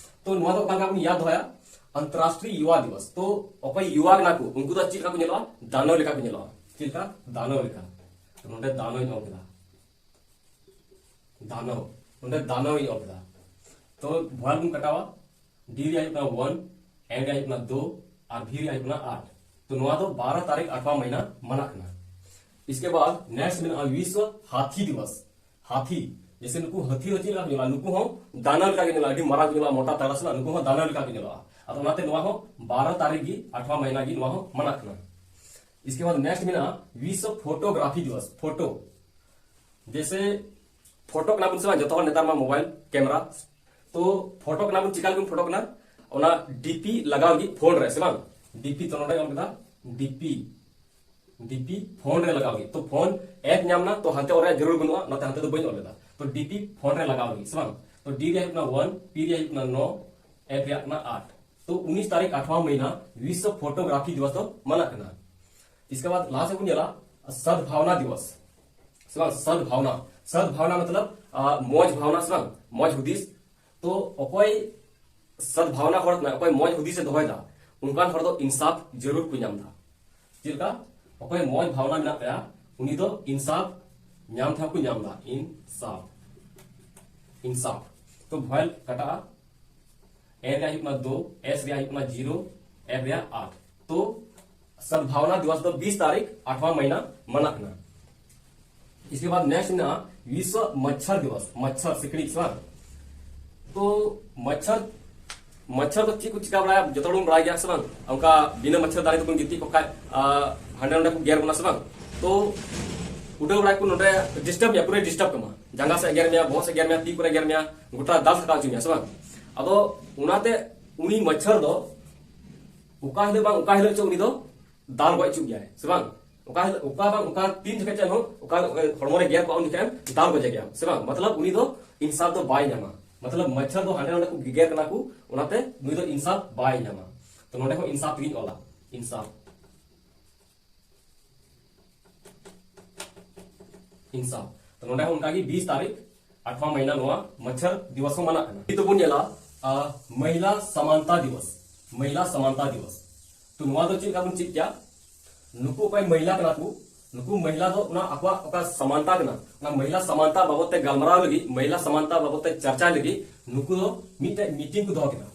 ᱛᱚ ᱱᱚᱣᱟ ᱫᱚ ᱚᱠᱟ ᱞᱮᱠᱟ ᱵᱚᱱ ᱭᱟᱫ ᱫᱚᱦᱚᱭᱟ? ᱟᱱᱛᱟᱨᱟᱥᱴᱨᱤᱭ ᱭᱩᱣᱟ ᱫᱤᱵᱚᱥ᱾ ᱛᱚ ᱚᱠᱚᱭ ᱭᱩᱣᱟ ᱠᱟᱱᱟ ᱠᱚ, ᱩᱱᱠᱩ ᱫᱚ ᱪᱮᱫ ᱞᱮᱠᱟ ᱠᱚ ᱧᱮᱞᱚᱜᱼᱟ? ᱫᱟᱱᱚ ᱞᱮᱠᱟ ᱠᱚ ᱧᱮᱞᱚᱜᱼᱟ᱾ ᱪᱮᱫ ᱞᱮᱠᱟ? ᱫᱟᱱᱚ ᱞᱮᱠᱟ᱾ ᱱᱚᱰᱮ ᱫᱟᱱᱚᱧ ᱚᱞ ᱠᱮᱫᱟ, ᱫᱟᱱᱚ, ᱱᱚᱰᱮ ᱫᱟᱱᱚᱧ ᱚᱞ ᱠᱮᱫᱟ᱾ ᱛᱚ ᱵᱷᱚᱭᱮᱞ ᱵᱚᱱ ᱠᱟᱴᱟᱣᱟ᱾ D ᱨᱮᱭᱟᱜ ᱦᱩᱭᱩᱜ ᱠᱟᱱᱟ ᱚᱣᱟᱱ, N ᱨᱮᱭᱟᱜ ᱦᱩᱭᱩᱜ ᱠᱟᱱᱟ ᱫᱳ, ᱟᱨ V ᱨᱮᱭᱟᱜ ᱦᱩᱭᱩᱜ ᱠᱟᱱᱟ ᱟᱴ᱾ ᱛᱚ ᱱᱚᱣᱟ ᱫᱚ ᱵᱟᱨᱚ ᱛᱟᱹᱨᱤᱠᱷ ᱟᱴᱷᱣᱟ ᱢᱟᱹᱦᱤᱱᱟ ᱢᱟᱱᱟᱜ ᱠᱟᱱᱟ᱾ ᱤᱥᱠᱮ ᱵᱟᱫ ᱱᱮᱠᱥᱴ ᱢᱮᱱᱟᱜᱼᱟ ᱵᱤᱥᱣᱚ ᱦᱟᱛᱷᱤ ᱫᱤᱵᱚᱥ᱾ ᱦᱟᱛᱷᱤ, ᱡᱮᱥᱮ ᱱᱩᱠᱩ ᱦᱟᱹᱛᱤ ᱦᱚᱸ ᱪᱮᱫ ᱞᱮᱠᱟ ᱠᱚ ᱧᱮᱞᱚᱜᱼᱟ? ᱱᱩᱠᱩ ᱦᱚᱸ ᱫᱟᱱᱚ ᱞᱮᱠᱟ ᱜᱮ ᱧᱮᱞᱚᱜᱼᱟ, ᱟᱹᱰᱤ ᱢᱟᱨᱟᱝ ᱠᱚ ᱧᱮᱞᱚᱜᱼᱟ, ᱢᱚᱴᱟ ᱛᱟᱲᱟ ᱥᱟᱞᱟᱜ ᱱᱩᱠᱩ ᱦᱚᱸ ᱫᱟᱱᱚ ᱞᱮᱠᱟ ᱜᱮ ᱧᱮᱞᱚᱜᱼᱟ᱾ ᱟᱫᱚ ᱚᱱᱟᱛᱮ ᱱᱚᱣᱟ ᱦᱚᱸ ᱵᱟᱨᱚ ᱛᱟᱹᱨᱤᱠᱷ ᱜᱮ ᱟᱴᱷᱣᱟ ᱢᱟᱹᱦᱤᱱᱟ ᱜᱮ ᱱᱚᱣᱟ ᱦᱚᱸ ᱢᱟᱱᱟᱜ ᱠᱟᱱᱟ᱾ ᱤᱥᱠᱮ ᱵᱟᱫ ᱱᱮᱠᱥᱴ ᱢᱮᱱᱟᱜᱼᱟ ᱵᱤᱥᱣᱚ ᱯᱷᱳᱴᱳᱜᱨᱟᱯᱷᱤ ᱫᱤᱵᱚᱥ᱾ ᱯᱷᱳᱴᱳ, ᱡᱮᱥᱮ ᱯᱷᱳᱴᱳ ᱠᱟᱱᱟ ᱵᱚᱱ ᱥᱮ ᱵᱟᱝ, ᱡᱚᱛᱚ ᱦᱚᱲ ᱱᱮᱛᱟᱨ ᱢᱟ ᱢᱳᱵᱟᱭᱤᱞ ᱠᱮᱢᱮᱨᱟ, ᱛᱚ ᱯᱷᱳᱴᱳ ᱠᱟᱱᱟ ᱵᱚᱱ, ᱪᱤᱠᱟ ᱞᱟᱹᱜᱤᱫ ᱵᱚᱱ ᱯᱷᱳᱴᱳ ᱠᱟᱱᱟ? ᱚᱱᱟ DP ᱞᱟᱜᱟᱣ ᱞᱟᱹᱜᱤᱫ ᱯᱷᱳᱱ ᱨᱮ, ᱥᱮ ᱵᱟᱝ? DP ᱛᱚ ᱱᱚᱰᱮ ᱚᱞ ᱠᱮᱫᱟ DP, DP ᱯᱷᱳᱱ ᱨᱮ ᱞᱟᱜᱟᱣ ᱞᱟᱹᱜᱤᱫ᱾ ᱛᱚ ᱯᱷᱳᱱ ᱮᱯ ᱧᱟᱢ ᱱᱟ, ᱛᱚ ᱦᱟᱱᱛᱮ ᱚᱨ ᱨᱮᱭᱟᱜ ᱡᱟᱹᱨᱩᱲ ᱵᱟᱹᱱᱩᱜᱼᱟ, ᱚᱱᱟᱛᱮ ᱦᱟᱱᱛᱮ ᱫᱚ ᱵᱟᱹᱧ ᱚᱞ ᱞᱮᱫᱟ᱾ ᱛᱚ DP ᱯᱷᱳᱱ ᱨᱮ ᱞᱟᱜᱟᱣ ᱞᱟᱹᱜᱤᱫ, ᱥᱮ ᱵᱟᱝ? ᱛᱚ D ᱨᱮᱭᱟᱜ ᱦᱩᱭᱩᱜ ᱠᱟᱱᱟ ᱚᱣᱟᱱ, P ᱨᱮᱭᱟᱜ ᱦᱩᱭᱩᱜ ᱠᱟᱱᱟ ᱱᱚ, F ᱨᱮᱭᱟᱜ ᱠᱟᱱᱟ ᱟᱴ᱾ ᱛᱚ ᱩᱱᱤᱥ ᱛᱟᱹᱨᱤᱠᱷ ᱟᱴᱷᱣᱟ ᱢᱟᱹᱦᱤᱱᱟ ᱵᱤᱥᱣᱚ ᱯᱷᱳᱴᱳᱜᱨᱟᱯᱷᱤ ᱫᱤᱵᱚᱥ ᱫᱚ ᱢᱟᱱᱟᱜ ᱠᱟᱱᱟ᱾ ᱤᱥᱠᱮ ᱵᱟᱫ ᱞᱟᱦᱟ ᱥᱮᱫ ᱵᱚᱱ ᱧᱮᱞᱟ ᱥᱚᱫᱵᱷᱟᱣᱱᱟ ᱫᱤᱵᱚᱥ, ᱥᱮ ᱵᱟᱝ? ᱥᱚᱫᱵᱷᱟᱣᱱᱟ, ᱥᱚᱫᱵᱷᱟᱣᱱᱟ ᱢᱚᱛᱞᱚᱵ, ᱟ, ᱢᱚᱡᱽ ᱵᱷᱟᱣᱱᱟ, ᱥᱮ ᱵᱟᱝ? ᱢᱚᱡᱽ ᱦᱩᱫᱤᱥ᱾ ᱛᱚ ᱚᱠᱚᱭ ᱥᱚᱫᱵᱷᱟᱣᱱᱟ ᱦᱚᱲ ᱠᱟᱱᱟᱭ, ᱚᱠᱚᱭ ᱢᱚᱡᱽ ᱦᱩᱫᱤᱥ ᱮ ᱫᱚᱦᱚᱭᱮᱫᱟ, ᱚᱱᱠᱟᱱ ᱦᱚᱲ ᱫᱚ ᱤᱱᱥᱟᱯ ᱡᱟᱹᱨᱩᱲ ᱠᱚ ᱧᱟᱢ ᱮᱫᱟ᱾ ᱪᱮᱫ ᱞᱮᱠᱟ? ᱚᱠᱚᱭ ᱢᱚᱡᱽ ᱵᱷᱟᱣᱱᱟ ᱢᱮᱱᱟᱜ ᱛᱟᱭᱟ, ᱩᱱᱤ ᱫᱚ ᱤᱱᱥᱟᱯ ᱧᱟᱢ ᱛᱮᱦᱚᱸ ᱠᱚ ᱧᱟᱢ ᱮᱫᱟ᱾ ᱤᱱᱥᱟᱯ, ᱤᱱᱥᱟᱯ᱾ ᱛᱚ ᱵᱷᱚᱭᱮᱞ ᱠᱟᱴᱟᱜᱼᱟ᱾ N ᱨᱮᱭᱟᱜ ᱦᱩᱭᱩᱜ ᱠᱟᱱᱟ ᱫᱳ, S ᱨᱮᱭᱟᱜ ᱦᱩᱭᱩᱜ ᱠᱟᱱᱟ ᱡᱤᱨᱳ, F ᱨᱮᱭᱟᱜ ᱟᱴ᱾ ᱛᱚ ᱥᱚᱫᱵᱷᱟᱣᱱᱟ ᱫᱤᱵᱚᱥ ᱫᱚ ᱵᱤᱥ ᱛᱟᱹᱨᱤᱠᱷ ᱟᱴᱷᱣᱟ ᱢᱟᱹᱦᱤᱱᱟ ᱢᱟᱱᱟᱜ ᱠᱟᱱᱟ᱾ ᱤᱥᱠᱮ ᱵᱟᱫ ᱱᱮᱠᱥᱴ ᱢᱮᱱᱟᱜᱼᱟ ᱵᱤᱥᱣᱚ ᱢᱟᱪᱷᱟᱨ ᱫᱤᱵᱚᱥ, ᱢᱟᱪᱷᱟᱨ ᱥᱤᱠᱲᱤᱡ, ᱥᱮ ᱵᱟᱝ? ᱛᱚ ᱢᱟᱪᱷᱟᱨ ᱢᱟᱪᱷᱟᱨ ᱫᱚ ᱪᱮᱫ ᱠᱚ ᱪᱤᱠᱟ ᱵᱟᱲᱟᱭᱟ, ᱡᱚᱛᱚ ᱦᱚᱲ ᱵᱚᱱ ᱵᱟᱲᱟᱭ ᱜᱮᱭᱟ ᱥᱮ ᱵᱟᱝ? ᱚᱱᱠᱟ ᱵᱤᱱᱟᱹ ᱢᱟᱪᱷᱟᱨ ᱫᱟᱨᱮ ᱛᱮᱵᱚᱱ ᱜᱤᱛᱤᱡ ᱠᱚᱜ ᱠᱷᱟᱡ, ᱟᱨ ᱦᱟᱸᱰᱮ ᱱᱚᱰᱮ ᱠᱚ ᱜᱮᱨ ᱵᱚᱱᱟ ᱥᱮ ᱵᱟᱝ? ᱛᱚ ᱩᱰᱟᱹᱣ ᱵᱟᱲᱟᱭ ᱠᱚ ᱱᱚᱰᱮ ᱰᱤᱥᱴᱟᱵ ᱢᱮᱭᱟ, ᱯᱩᱨᱟᱹ ᱰᱤᱥᱴᱟᱵ ᱠᱟᱢᱟ᱾ ᱡᱟᱸᱜᱟ ᱥᱮᱫ ᱜᱮᱨ ᱢᱮᱭᱟ, ᱵᱚᱦᱚᱜ ᱥᱮᱫ ᱜᱮᱨ ᱢᱮᱭᱟ, ᱛᱤ ᱠᱚᱨᱮ ᱜᱮᱨ ᱢᱮᱭᱟ, ᱜᱚᱴᱟ ᱫᱟᱞ ᱥᱟᱠᱟᱣ ᱦᱚᱪᱚ ᱢᱮᱭᱟ ᱥᱮ ᱵᱟᱝ? ᱟᱫᱚ ᱚᱱᱟᱛᱮ ᱩᱱᱤ ᱢᱟᱪᱷᱟᱨ ᱫᱚ ᱚᱠᱟ ᱦᱤᱞᱳᱜ ᱵᱟᱝ ᱚᱠᱟ ᱦᱤᱞᱳᱜ ᱪᱚ ᱩᱱᱤ ᱫᱚ ᱫᱟᱞ ᱜᱚᱡ ᱦᱚᱪᱚ ᱜᱮᱭᱟᱭ ᱥᱮ ᱵᱟᱝ? ᱚᱠᱟ ᱦᱤᱞᱳᱜ, ᱚᱠᱟ ᱵᱟᱝ ᱚᱠᱟ ᱛᱤᱱ ᱡᱚᱠᱷᱮᱡ ᱪᱚ ᱮᱱᱦᱚᱸ, ᱚᱠᱟ ᱦᱚᱲᱢᱚ ᱨᱮ ᱜᱮᱨ ᱠᱚᱜᱼᱟ, ᱩᱱ ᱡᱚᱠᱷᱮᱡ ᱮᱢ ᱫᱟᱞ ᱜᱚᱡᱮ ᱜᱮᱭᱟ ᱥᱮ ᱵᱟᱝ? ᱢᱚᱛᱞᱚᱵ ᱩᱱᱤ ᱫᱚ ᱤᱱᱥᱟᱯ ᱫᱚ ᱵᱟᱭ ᱧᱟᱢᱟ᱾ ᱢᱚᱛᱞᱚᱵ ᱢᱟᱪᱷᱟᱨ ᱫᱚ ᱦᱟᱸᱰᱮ ᱱᱚᱰᱮ ᱠᱚ ᱜᱮᱜᱮᱨ ᱠᱟᱱᱟ ᱠᱚ, ᱚᱱᱟᱛᱮ ᱱᱩᱭ ᱫᱚ ᱤᱱᱥᱟᱯ ᱵᱟᱭ ᱧᱟᱢᱟ᱾ ᱛᱚ ᱱᱚᱰᱮ ᱦᱚᱸ ᱤᱱᱥᱟᱯ ᱛᱮᱜᱮᱧ ᱚᱞᱟ, ᱤᱱᱥᱟᱯ, ᱤᱱᱥᱟᱯ᱾ ᱛᱚ ᱱᱚᱰᱮ ᱦᱚᱸ ᱚᱱᱠᱟᱜᱮ ᱵᱤᱥ ᱛᱟᱹᱨᱤᱠᱷ ᱟᱴᱷᱣᱟ ᱢᱟᱹᱦᱱᱟᱹ ᱱᱚᱣᱟ ᱢᱟᱪᱷᱟᱨ ᱫᱤᱵᱚᱥ ᱦᱚᱸ ᱢᱟᱱᱟᱜ ᱠᱟᱱᱟ᱾ ᱱᱤᱛᱚᱜ ᱵᱚᱱ ᱧᱮᱞᱟ, ᱟ, ᱢᱟᱦᱤᱞᱟ ᱥᱟᱢᱟᱱᱛᱟ ᱫᱤᱵᱚᱥ, ᱢᱟᱦᱤᱞᱟ ᱥᱟᱢᱟᱱᱛᱟ ᱫᱤᱵᱚᱥ᱾ ᱛᱚ ᱱᱚᱣᱟ ᱫᱚ ᱪᱮᱫ ᱞᱮᱠᱟ ᱵᱚᱱ ᱪᱮᱫ ᱠᱮᱭᱟ? ᱱᱩᱠᱩ ᱚᱠᱚᱭ ᱢᱟᱦᱤᱞᱟ ᱠᱟᱱᱟ ᱠᱚ, ᱱᱩᱠᱩ ᱢᱟᱦᱤᱞᱟ ᱫᱚ ᱚᱱᱟ ᱟᱠᱚᱣᱟᱜ ᱚᱠᱟ ᱥᱟᱢᱟᱱᱛᱟ ᱠᱟᱱᱟ, ᱚᱱᱟ ᱢᱟᱦᱤᱞᱟ ᱥᱟᱢᱟᱱᱛᱟ ᱵᱟᱵᱚᱫ ᱛᱮ ᱜᱟᱞᱢᱟᱨᱟᱣ ᱞᱟᱹᱜᱤᱫ, ᱢᱟᱦᱤᱞᱟ ᱥᱟᱢᱟᱱᱛᱟ ᱵᱟᱵᱚᱫ ᱛᱮ ᱪᱟᱨᱪᱟᱭ ᱞᱟᱹᱜᱤᱫ ᱱᱩᱠᱩ ᱫᱚ ᱢᱤᱫᱴᱮᱡ ᱢᱤᱴᱤᱝ ᱠᱚ ᱫᱚᱦᱚ ᱠᱮᱫᱟ᱾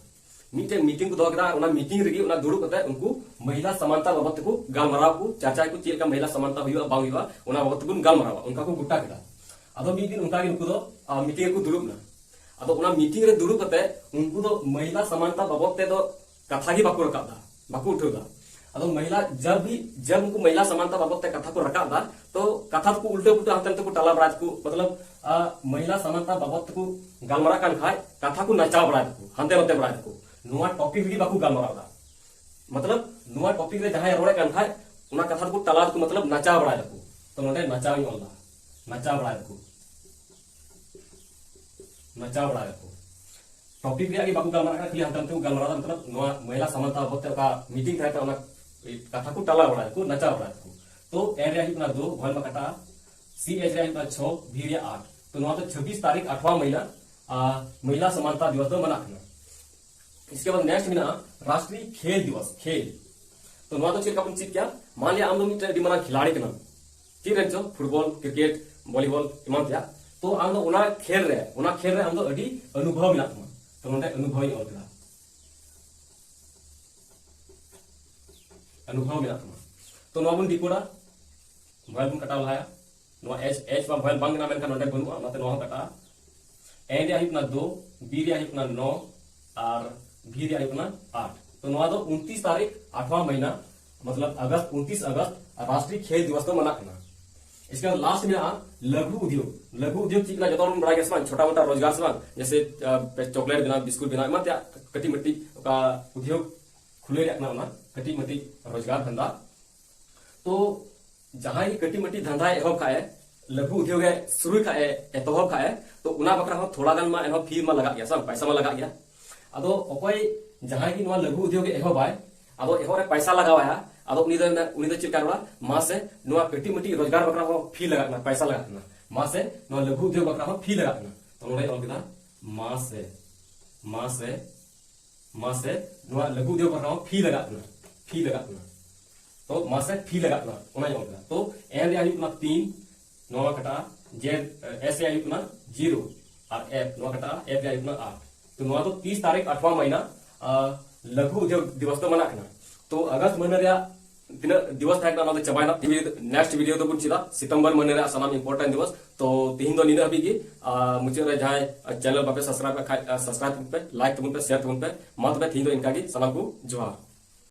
ᱢᱤᱫᱴᱮᱡ ᱢᱤᱴᱤᱝ ᱠᱚ ᱫᱚᱦᱚ ᱠᱮᱫᱟ᱾ ᱚᱱᱟ ᱢᱤᱴᱤᱝ ᱨᱮᱜᱮ ᱚᱱᱟ ᱫᱩᱲᱩᱵ ᱠᱟᱛᱮ ᱩᱱᱠᱩ ᱢᱟᱦᱤᱞᱟ ᱥᱟᱢᱟᱱᱛᱟ ᱵᱟᱵᱚᱫ ᱛᱮᱠᱚ ᱜᱟᱞᱢᱟᱨᱟᱣ ᱠᱚ ᱪᱟᱨᱪᱟᱭ ᱠᱚ, ᱪᱮᱫ ᱞᱮᱠᱟ ᱢᱟᱦᱤᱞᱟ ᱥᱟᱢᱟᱱᱛᱟ ᱦᱩᱭᱩᱜᱼᱟ ᱵᱟᱝ ᱦᱩᱭᱩᱜᱼᱟ, ᱚᱱᱟ ᱵᱟᱵᱚᱫ ᱛᱮᱵᱚᱱ ᱜᱟᱞᱢᱟᱨᱟᱣᱟ, ᱚᱱᱠᱟ ᱠᱚ ᱜᱚᱴᱟ ᱠᱮᱫᱟ᱾ ᱟᱫᱚ ᱢᱤᱫ ᱫᱤᱱ ᱚᱱᱠᱟ ᱜᱮ ᱱᱩᱠᱩ ᱫᱚ, ᱟ, ᱢᱤᱴᱤᱝ ᱨᱮᱠᱚ ᱫᱩᱲᱩᱵ ᱮᱱᱟ᱾ ᱟᱫᱚ ᱚᱱᱟ ᱢᱤᱴᱤᱝ ᱨᱮ ᱫᱩᱲᱩᱵ ᱠᱟᱛᱮ ᱩᱱᱠᱩ ᱫᱚ ᱢᱟᱦᱤᱞᱟ ᱥᱟᱢᱟᱱᱛᱟ ᱵᱟᱵᱚᱫ ᱛᱮ ᱫᱚ ᱠᱟᱛᱷᱟ ᱜᱮ ᱵᱟᱠᱚ ᱨᱟᱠᱟᱵ ᱫᱟ, ᱵᱟᱠᱚ ᱩᱴᱷᱟᱹᱣ ᱫᱟ᱾ ᱟᱫᱚ ᱢᱟᱦᱤᱞᱟ ᱡᱟᱵ ᱵᱷᱤ ᱡᱟᱵ ᱩᱱᱠᱩ ᱢᱟᱦᱤᱞᱟ ᱥᱟᱢᱟᱱᱛᱟ ᱵᱟᱵᱚᱫ ᱛᱮ ᱠᱟᱛᱷᱟ ᱠᱚ ᱨᱟᱠᱟᱵ ᱫᱟ, ᱛᱚ ᱠᱟᱛᱷᱟ ᱫᱚᱠᱚ ᱩᱞᱴᱟᱹ ᱯᱩᱞᱴᱟᱹ ᱦᱟᱱᱛᱮ ᱱᱟᱛᱮ ᱠᱚ ᱴᱟᱞᱟ ᱵᱟᱲᱟᱭ ᱫᱟᱠᱚ, ᱢᱚᱛᱞᱚᱵ, ᱟ, ᱢᱟᱦᱤᱞᱟ ᱥᱟᱢᱟᱱᱛᱟ ᱵᱟᱵᱚᱫ ᱛᱮᱠᱚ ᱜᱟᱞᱢᱟᱨᱟᱜ ᱠᱟᱱ ᱠᱷᱟᱡ ᱠᱟᱛᱷᱟ ᱠᱚ ᱱᱟᱪᱟᱣ ᱵᱟᱲᱟᱭ ᱫᱟᱠᱚ, ᱦᱟᱱᱛᱮ ᱱᱟᱛᱮ ᱵᱟᱲᱟᱭ ᱫᱟᱠᱚ, ᱱᱚᱣᱟ ᱴᱚᱯᱤᱠ ᱨᱮᱜᱮ ᱵᱟᱠᱚ ᱜᱟᱞᱢᱟᱨᱟᱣ ᱫᱟ᱾ ᱢᱚᱛᱞᱚᱵ ᱱᱚᱣᱟ ᱴᱚᱯᱤᱠ ᱨᱮ ᱡᱟᱦᱟᱸᱭ ᱨᱚᱲᱮᱫ ᱠᱟᱱ ᱠᱷᱟᱡ ᱚᱱᱟ ᱠᱟᱛᱷᱟ ᱫᱚᱠᱚ ᱴᱟᱞᱟ ᱫᱟᱠᱚ, ᱢᱚᱛᱞᱚᱵ ᱱᱟᱪᱟᱣ ᱵᱟᱲᱟᱭ ᱫᱟᱠᱚ᱾ ᱛᱚ ᱱᱚᱰᱮ ᱱᱟᱪᱟᱣ ᱤᱧ ᱚᱞ ᱫᱟ, ᱱᱟᱪᱟᱣ ᱵᱟᱲᱟᱭ ᱫᱟᱠᱚ, ᱱᱟᱪᱟᱣ ᱵᱟᱲᱟᱭ ᱫᱟᱠᱚ᱾ ᱴᱚᱯᱤᱠ ᱨᱮᱭᱟᱜ ᱜᱮ ᱵᱟᱠᱚ ᱜᱟᱞᱢᱟᱨᱟᱜ ᱠᱟᱱᱟ, ᱠᱷᱟᱹᱞᱤ ᱦᱟᱱᱛᱮ ᱱᱟᱛᱮ ᱠᱚ ᱜᱟᱞᱢᱟᱨᱟᱣ ᱫᱟ, ᱢᱚᱛᱞᱚᱵ ᱱᱚᱣᱟ ᱢᱚᱦᱤᱞᱟ ᱥᱟᱢᱟᱱᱛᱟ ᱵᱟᱵᱚᱫ ᱛᱮ ᱚᱠᱟ ᱢᱤᱴᱤᱝ ᱛᱟᱦᱮᱸ ᱠᱟᱱᱟ, ᱚᱱᱟ ᱠᱟᱛᱷᱟ ᱠᱚ ᱴᱟᱞᱟ ᱵᱟᱲᱟᱭ ᱫᱟᱠᱚ, ᱱᱟᱪᱟᱣ ᱵᱟᱲᱟᱭ ᱫᱟᱠᱚ᱾ ᱛᱚ ᱮᱱ ᱨᱮᱭᱟᱜ ᱦᱩᱭᱩᱜ ᱠᱟᱱᱟ ᱫᱳ, ᱵᱷᱚᱭᱮᱞ ᱢᱟ ᱠᱟᱴᱟ, ᱥᱤ ᱮᱪ ᱨᱮᱭᱟᱜ ᱦᱩᱭᱩᱜ ᱠᱟᱱᱟ ᱪᱷᱚ, ᱵᱷᱤ ᱨᱮᱭᱟᱜ ᱟᱴ᱾ ᱛᱚ ᱱᱚᱣᱟ ᱫᱚ ᱪᱷᱟᱵᱵᱤᱥ ᱛᱟᱹᱨᱤᱠᱷ ᱟᱴᱷᱣᱟ ᱢᱟᱹᱦᱱᱟᱹ, ᱟ, ᱢᱚᱦᱤᱞᱟ ᱥᱟᱢᱟᱱᱛᱟ ᱫᱤᱵᱚᱥ ᱫᱚ ᱢᱟᱱᱟᱜ ᱠᱟᱱᱟ᱾ ᱤᱥᱠᱮ ᱵᱟᱫ ᱱᱮᱠᱥᱴ ᱢᱮᱱᱟᱜᱼᱟ ᱨᱟᱥᱴᱨᱤᱭ ᱠᱷᱮᱞ ᱫᱤᱵᱚᱥ, ᱠᱷᱮᱞ᱾ ᱛᱚ ᱱᱚᱣᱟ ᱫᱚ ᱪᱮᱫ ᱞᱮᱠᱟ ᱵᱚᱱ ᱪᱮᱫ ᱠᱮᱭᱟ? ᱢᱟᱱ ᱞᱤᱭᱟ ᱟᱢ ᱫᱚ ᱢᱤᱫᱴᱮᱱ ᱟᱹᱰᱤ ᱢᱟᱨᱟᱝ ᱠᱷᱤᱞᱟᱲᱤ ᱠᱟᱱᱟᱢ, ᱪᱮᱫ ᱨᱮᱱ ᱪᱚ, ᱯᱷᱩᱴᱵᱚᱞ, ᱠᱨᱤᱠᱮᱴ, ᱵᱷᱚᱞᱤᱵᱚᱞ ᱮᱢᱟᱱ ᱛᱮᱭᱟᱜ᱾ ᱛᱚ ᱟᱢ ᱫᱚ ᱚᱱᱟ ᱠᱷᱮᱞ ᱨᱮ, ᱚᱱᱟ ᱠᱷᱮᱞ ᱨᱮ ᱟᱢ ᱫᱚ ᱟᱹᱰᱤ ᱚᱱᱩᱵᱷᱚᱵ ᱢᱮᱱᱟᱜ ᱛᱟᱢᱟ᱾ ᱛᱚ ᱱᱚᱰᱮ ᱚᱱᱩᱵᱷᱚᱵ ᱤᱧ ᱚᱞ ᱠᱮᱫᱟ, ᱚᱱᱩᱵᱷᱚᱵ ᱢᱮᱱᱟᱜ ᱛᱟᱢᱟ᱾ ᱛᱚ ᱱᱚᱣᱟ ᱵᱚᱱ ᱰᱤᱠᱳᱰᱟ, ᱵᱷᱚᱭᱮᱞ ᱵᱚᱱ ᱠᱟᱴᱟᱣ ᱞᱟᱦᱟᱭᱟ᱾ ᱱᱚᱣᱟ ᱮᱪ, ᱮᱪ ᱢᱟ ᱵᱷᱚᱭᱮᱞ ᱵᱟᱝ ᱠᱟᱱᱟ, ᱢᱮᱱᱠᱷᱟᱱ ᱱᱚᱰᱮ ᱵᱟᱹᱱᱩᱜᱼᱟ, ᱚᱱᱟᱛᱮ ᱱᱚᱣᱟ ᱦᱚᱸ ᱠᱟᱴᱟᱜᱼᱟ᱾ ᱮᱱ ᱨᱮᱭᱟᱜ ᱦᱩᱭᱩᱜ ᱠᱟᱱᱟ ᱫᱳ, ᱵᱤ ᱨᱮᱭᱟᱜ ᱦᱩᱭᱩᱜ ᱠᱟᱱᱟ ᱱᱚ, ᱟᱨ ᱵᱷᱤ ᱨᱮᱭᱟᱜ ᱦᱩᱭᱩᱜ ᱠᱟᱱᱟ ᱟᱴ᱾ ᱛᱚ ᱱᱚᱣᱟ ᱫᱚ ᱩᱱᱛᱤᱥ ᱛᱟᱹᱨᱤᱠᱷ ᱟᱴᱷᱣᱟ ᱢᱟᱹᱦᱤᱱᱟ, ᱢᱚᱛᱞᱚᱵ ᱟᱜᱚᱥᱴ, ᱩᱱᱛᱤᱥ ᱟᱜᱚᱥᱴ ᱨᱟᱥᱴᱨᱤᱭ ᱠᱷᱮᱞ ᱫᱤᱵᱚᱥ ᱫᱚ ᱢᱟᱱᱟᱜ ᱠᱟᱱᱟ᱾ ᱤᱥᱠᱮ ᱵᱟᱫ ᱞᱟᱥᱴ ᱢᱮᱱᱟᱜᱼᱟ ᱞᱟᱹᱜᱷᱩ ᱩᱫᱽᱭᱳᱜᱽ᱾ ᱞᱟᱹᱜᱷᱩ ᱩᱫᱽᱭᱳᱜᱽ ᱪᱮᱫ ᱠᱟᱱᱟ ᱡᱚᱛᱚ ᱦᱚᱲ ᱵᱚᱱ ᱵᱟᱲᱟᱭ ᱜᱮᱭᱟ ᱥᱮ ᱵᱟᱝ? ᱪᱷᱳᱴᱟ ᱢᱳᱴᱟ ᱨᱳᱡᱽᱜᱟᱨ ᱥᱮ ᱵᱟᱝ? ᱡᱮᱥᱮ ᱪᱚᱠᱞᱮᱴ ᱵᱮᱱᱟᱣ, ᱵᱤᱥᱠᱩᱴ ᱵᱮᱱᱟᱣ, ᱮᱢᱟᱱ ᱛᱮᱭᱟᱜ ᱠᱟᱹᱴᱤᱡ ᱢᱟᱹᱴᱤᱡ ᱚᱠᱟ ᱩᱫᱽᱭᱳᱜᱽ ᱠᱷᱩᱞᱟᱹᱣ ᱨᱮᱭᱟᱜ ᱠᱟᱱᱟ, ᱚᱱᱟ ᱠᱟᱹᱴᱤᱡ ᱢᱟᱹᱴᱤᱡ ᱨᱳᱡᱽᱜᱟᱨ ᱫᱷᱟᱱᱫᱟ᱾ ᱛᱚ ᱡᱟᱦᱟᱸᱭ ᱜᱮ ᱠᱟᱹᱴᱤᱡ ᱢᱟᱹᱴᱤᱡ ᱫᱷᱟᱱᱫᱟᱭ ᱮᱦᱚᱵ ᱠᱷᱟᱡ ᱮ, ᱞᱟᱹᱜᱷᱩ ᱩᱫᱽᱭᱳᱜᱽ ᱮ ᱥᱩᱨᱩᱭ ᱠᱷᱟᱡ ᱮ, ᱮᱛᱚᱦᱚᱵ ᱠᱷᱟᱡ ᱮ, ᱛᱚ ᱚᱱᱟ ᱵᱟᱠᱷᱨᱟ ᱦᱚᱸ ᱛᱷᱚᱲᱟ ᱜᱟᱱ ᱢᱟ ᱮᱱᱦᱚᱸ ᱯᱷᱤ ᱢᱟ ᱞᱟᱜᱟᱜ ᱜᱮᱭᱟ ᱥᱮ ᱵᱟᱝ? ᱯᱟᱭᱥᱟ ᱢᱟ ᱞᱟᱜᱟᱜ ᱜᱮᱭᱟ᱾ ᱟᱫᱚ ᱚᱠᱚᱭ ᱡᱟᱦᱟᱸᱭ ᱜᱮ ᱱᱚᱣᱟ ᱞᱟᱹᱜᱷᱩ ᱩᱫᱽᱭᱳᱜᱽ ᱮ ᱮᱦᱚᱵᱟᱭ, ᱟᱫᱚ ᱮᱦᱚᱵ ᱨᱮ ᱯᱟᱭᱥᱟ ᱞᱟᱜᱟᱣᱟᱭᱟ, ᱟᱫᱚ ᱩᱱᱤ ᱫᱚ, ᱩᱱᱤ ᱫᱚ ᱪᱮᱫ ᱞᱮᱠᱟ ᱨᱚᱲᱟ? ᱢᱟᱥᱮ ᱱᱚᱣᱟ ᱠᱟᱹᱴᱤᱡ ᱢᱟᱹᱴᱤᱡ ᱨᱳᱡᱽᱜᱟᱨ ᱵᱟᱠᱷᱨᱟ ᱦᱚᱸ ᱯᱷᱤ ᱞᱟᱜᱟᱜ ᱠᱟᱱᱟ, ᱯᱟᱭᱥᱟ ᱞᱟᱜᱟᱜ ᱠᱟᱱᱟ, ᱢᱟᱥᱮ ᱱᱚᱣᱟ ᱞᱟᱹᱜᱷᱩ ᱩᱫᱽᱭᱳᱜᱽ ᱵᱟᱠᱷᱨᱟ ᱦᱚᱸ ᱯᱷᱤ ᱞᱟᱜᱟᱜ ᱠᱟᱱᱟ᱾ ᱛᱚ ᱱᱚᱰᱮ ᱚᱞ ᱠᱮᱫᱟ ᱢᱟᱥᱮ, ᱢᱟᱥᱮ, ᱢᱟᱥᱮ ᱱᱚᱣᱟ ᱞᱟᱹᱜᱷᱩ ᱩᱫᱽᱭᱳᱜᱽ ᱵᱟᱠᱷᱨᱟ ᱦᱚᱸ ᱯᱷᱤ ᱞᱟᱜᱟᱜ ᱠᱟᱱᱟ, ᱯᱷᱤ ᱞᱟᱜᱟᱜ ᱠᱟᱱᱟ᱾ ᱛᱚ ᱢᱟᱥᱮ ᱯᱷᱤ ᱞᱟᱜᱟᱜ ᱠᱟᱱᱟ, ᱚᱱᱟᱧ ᱚᱞ ᱠᱮᱫᱟ᱾ ᱛᱚ ᱮᱱ ᱨᱮᱭᱟᱜ ᱦᱩᱭᱩᱜ ᱠᱟᱱᱟ ᱛᱤᱱ, ᱱᱚᱣᱟ ᱠᱟᱴᱟᱜᱼᱟ, ᱡᱮ ᱮᱥ ᱨᱮᱭᱟᱜ ᱦᱩᱭᱩᱜ ᱠᱟᱱᱟ ᱡᱤᱨᱳ, ᱟᱨ ᱮᱯ ᱱᱚᱣᱟ ᱠᱟᱴᱟᱜᱼᱟ, ᱮᱯ ᱨᱮᱭᱟᱜ ᱦᱩᱭᱩᱜ ᱠᱟᱱᱟ ᱟᱴ᱾ ᱛᱚ ᱱᱚᱣᱟ ᱫᱚ ᱛᱤᱥ ᱛᱟᱹᱨᱤᱠᱷ ᱟᱴᱷᱣᱟ ᱢᱟᱹᱦᱤᱱᱟ, ᱟ, ᱞᱟᱹᱜᱷᱩ ᱩᱫᱽᱭᱳᱜᱽ ᱫᱤᱵᱚᱥ ᱫᱚ ᱢᱟᱱᱟᱜ ᱠᱟᱱᱟ᱾ ᱛᱚ ᱟᱜᱚᱥᱴ ᱢᱟᱹᱦᱤᱱᱟ ᱨᱮᱭᱟᱜ ᱛᱤᱱᱟᱹᱜ ᱫᱤᱵᱚᱥ ᱛᱟᱦᱮᱸ ᱠᱟᱱᱟ ᱚᱱᱟ ᱫᱚ ᱪᱟᱵᱟᱭᱮᱱᱟ᱾ ᱱᱮᱠᱥᱴ ᱵᱷᱤᱰᱤᱭᱳ ᱫᱚᱵᱚᱱ ᱪᱮᱫᱟ ᱥᱤᱛᱚᱢᱵᱚᱨ ᱢᱟᱹᱦᱤᱱᱟ ᱨᱮᱭᱟᱜ ᱥᱟᱱᱟᱢ ᱤᱢᱯᱚᱨᱴᱮᱱᱴ ᱫᱤᱵᱚᱥ᱾ ᱛᱚ ᱛᱤᱦᱤᱧ ᱫᱚ ᱱᱤᱱᱟᱹᱜ ᱦᱟᱹᱵᱤᱡ ᱜᱮ᱾ ᱟ, ᱢᱩᱪᱟᱹᱫ ᱨᱮ ᱡᱟᱦᱟᱸᱭ ᱪᱮᱱᱮᱞ ᱵᱟᱯᱮ ᱥᱟᱵᱥᱠᱨᱟᱭᱤᱵ ᱠᱷᱟᱡ ᱥᱟᱵᱥᱠᱨᱟᱭᱤᱵ ᱛᱟᱵᱚᱱ ᱯᱮ, ᱞᱟᱭᱤᱠ ᱛᱟᱵᱚᱱ ᱯᱮ, ᱥᱮᱭᱟᱨ ᱛᱟᱵᱚᱱ ᱯᱮ᱾ ᱢᱟ ᱛᱚᱵᱮ ᱛᱤᱦᱤᱧ ᱫᱚ ᱤᱱᱠᱟ ᱜᱮ, ᱥᱟᱱᱟᱢ ᱠᱚ ᱡᱚᱦᱟᱨ᱾